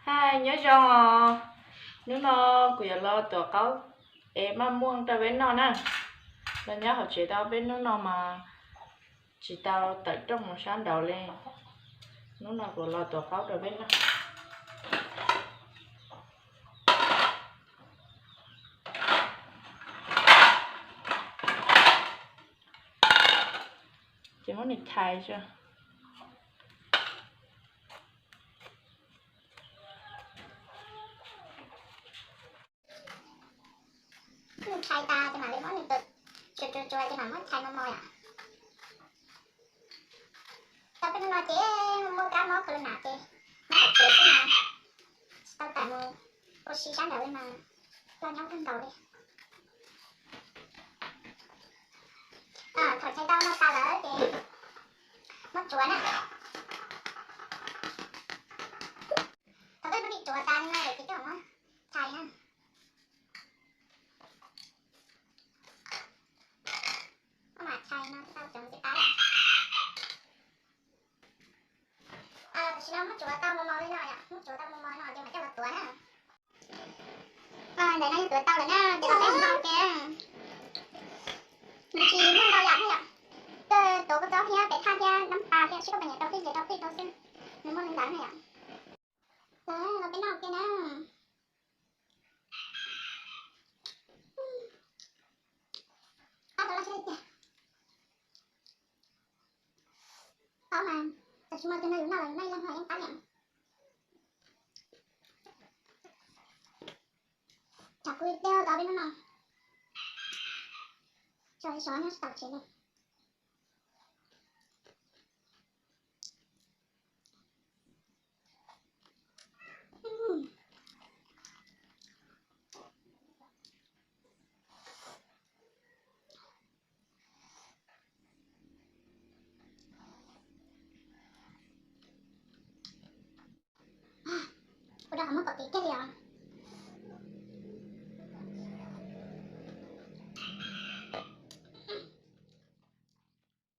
Hais nyob zoo os, hnub no kuv yuav los tuav qaub es maj muaj rau peb noj na. Los nyob hauv tsev tau peb hnub no mas tsis tau tawm rooj mus sab nraud li. Hnub no kuv los tuav qaub rau peb noj. Ces muab nws thais tso. Nws thais tas ces mam li muab nws tsuav tsuav tsuav ces mam muab thais mos mos yom. Tau peb hnub no ces muaj kab mob corona ces muab tsuav xwb mas tsis tau tawm mus ua si sab nraud li mas loj nyob kawg nkaus li. Thaum thais tau no tas lawm ces muab tsuav na. Thaum koj muab tsuav tas li no lawm ces koj muab thais na. Koj mam thais no tau cov ntxim qab. Tam sim no muab tsuav tau mos mos li no yom, muab tsuav tau mos mos li no ces mam coj los tuav na. Ntawm no yog tuav tau lawm na, ces los peb mus ua ke. Nws tsis muaj ntau yam thiab yom, koj tuav kua txob thiab pem thaj thiab nab pas thiab sib koj pas nyiam rau qij ces rau qij rau xwb, nws muaj li ntawd na yom. Los peb noj ua ke na. Qab tau loj thiab tiag. Qaub mas tam sim no tus no yus noj los yus noj ib leeg no yeej qab li. Tsam kuv teb tau peb hnub no, tso sov nyob tsis tau tsev li. Ua rau qhov muaj kom kev kiag li os.